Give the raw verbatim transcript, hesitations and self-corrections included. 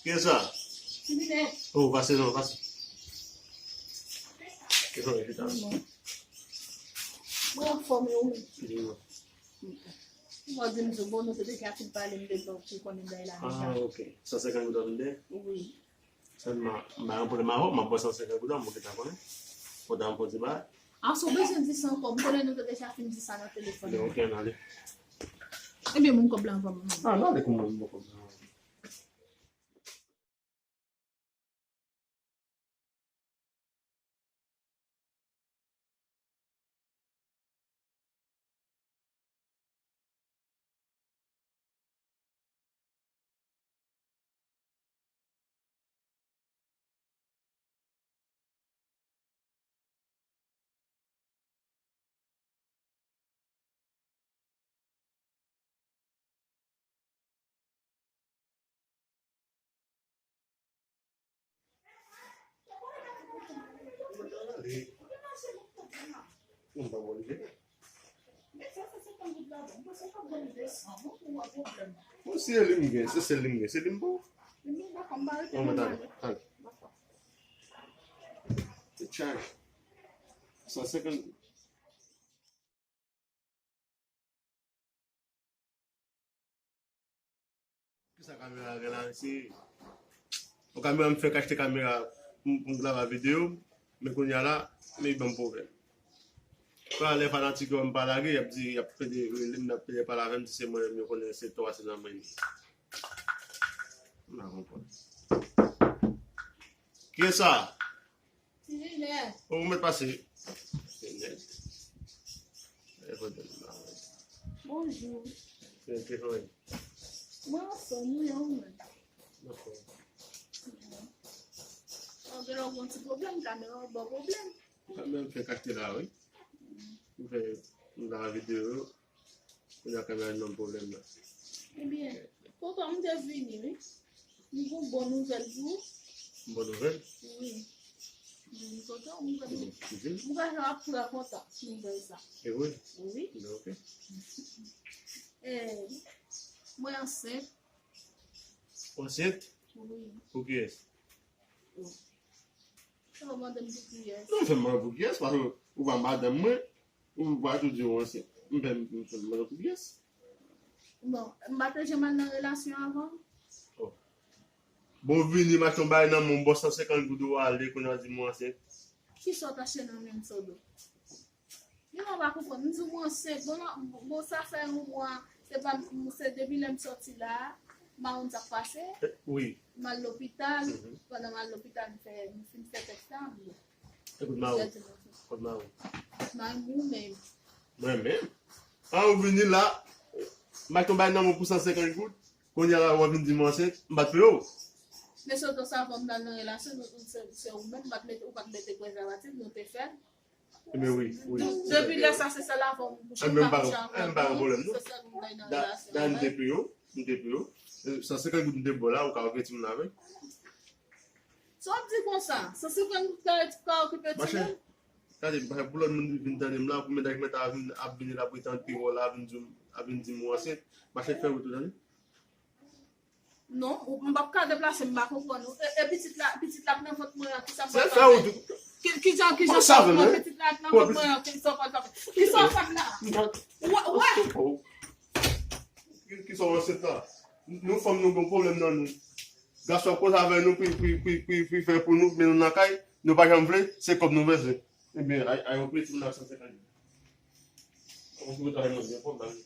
Kiyès sa? Tibinèt. Oh, pase non, pase. Kiyès sa, chita? Mwen anfòm, e ou menm? Di non. Mwen di m sou bon, nou te deja fin pale, m te bon, pou konnen bagay la deja. Ah, ok. San senkant goud w ap vin de? Wi. Sèlman, m pa gen pwoblèm avè w, m ap ba w san senkant goud la, mwen gentan konnen. Fò w ta fè yon ti bagay. Ah, si w bezwen di sa ankò, m konnen nou te deja fin di sa nan telefòn. Ok, ann ale. Ebyen, ban m kòb la anvan m. Ah, ann ale kòman m ba w kòb la anvan. Bon, si e li m gen, se sèl li m gen, se li m ba w. Bon, mwen, talè, talè. Se chaj. San senkant goud. Kisa kamera a gen la, mesye? Bon, kamera, m fèk achte kamera pou m, pou m grave videyo, men kounye a la, men ban m pwoblèm. Talè fanatik yo, m pa lage, y ap di, y ap pede rele m, y ap pede pale avè m, di se mwen menm, yo konnen se tò a se nan men m. M pa konprann. Kiyès sa? Ti Jinè. O, ou mèt pase. Ti Jinè. E, kote m la? Bonjou. Mwen anfòm, wi, e ou menm? Dakò. Ou gen lè w gen yon ti pwoblèm, kamera w ba w pwoblèm. Kamera m fèk achte la, wi. M fè, m grave videyo. Kounye a kamera nan pwoblèm nan. Ebyen, tonton, m te vini, wi. M gen yon bon nouvèl pou ou. Bon nouvèl? Wi. M kontan, m kontan. M kwè w ap trè kontan nouvèl sa. E vre? Wi. Ebyen, ok. E, mwen ansent. Ansent? Wi. Pou kiyès? Sa w mande m pou kiyès? Non, fè m mande pou kiyès, paske ou pa madanm mwen, ou pa tou di w ansent. M fè m, m fè m mande pou kiyès? Bon, m pa te janm al nan relasyon avan. Oh. Bon, vini, m achte yon bagay nan men w, m ba w san senkant goud ou ale, kounye a w di m ou ansent. Kisa w t achte nan men m, Sodo? Li mwen pa konprann. M di w mwen ansent. Bon, bon, sa fè yon mwa. Se pa, se depi lè m sòti la, m pa konn sa k pase. Eh, wi. M al lopital. Mhm. Pandan m al lopital, m fè, m fin fè tès la, m bon. E kote mari w? Kote mari w? Mari m ou menm. Mwen menm? An, ou vini la, m achte yon bagay nan men w pou san senkant goud. Kounye a la, w ap vin di m ansent, m pa t peye w. Men sòt sa avan m t al nan relasyon, nou, se, se ou menm, m pa t mete, ou pa t mete prezèvatif, nou te fè l. Ebyen wi, wi. Depi lè sa, se sèl avè w m kouche, m pa kouche avè lòt moun, se sèl ou m bay nan relasyon. Da, m te peye w, m te peye w. E, san senkant goud m te ba w la, ou ka ofri timoun avè l. Sa w ap di konsa? San senkant goud ka, ka okipe timoun? Gade, pou lòt moun vin tande m la, pou medam ki mèt ap vin, ap vini la, pou li tande pi wo la, ap vin di m, ap vin di m ou ansent, mache fè wout ou, tande. Non, ou, m p ap ka deplase, m pa konprann ou. E, e pitit la, pitit la k nan vant mwen an, kisa m pral fè? Ki, kijan, kijan sa pral fè? Pitit la k nan vant mwen an, kisa w pral fè? Kisa w ap fè m la? Wè, wè. Ki, kisa w ansent la? Nou fanm nou gen pwoblèm nan nou. Gason ap koze avè nou pou, pou, pou, pou, pou fè pou nou, men nou nan kay, nou pa janm vle, se kòb nou bezwen. Ebyen, ay, ay, ou prete m nan san senkant. Ou prete m nan san senkant.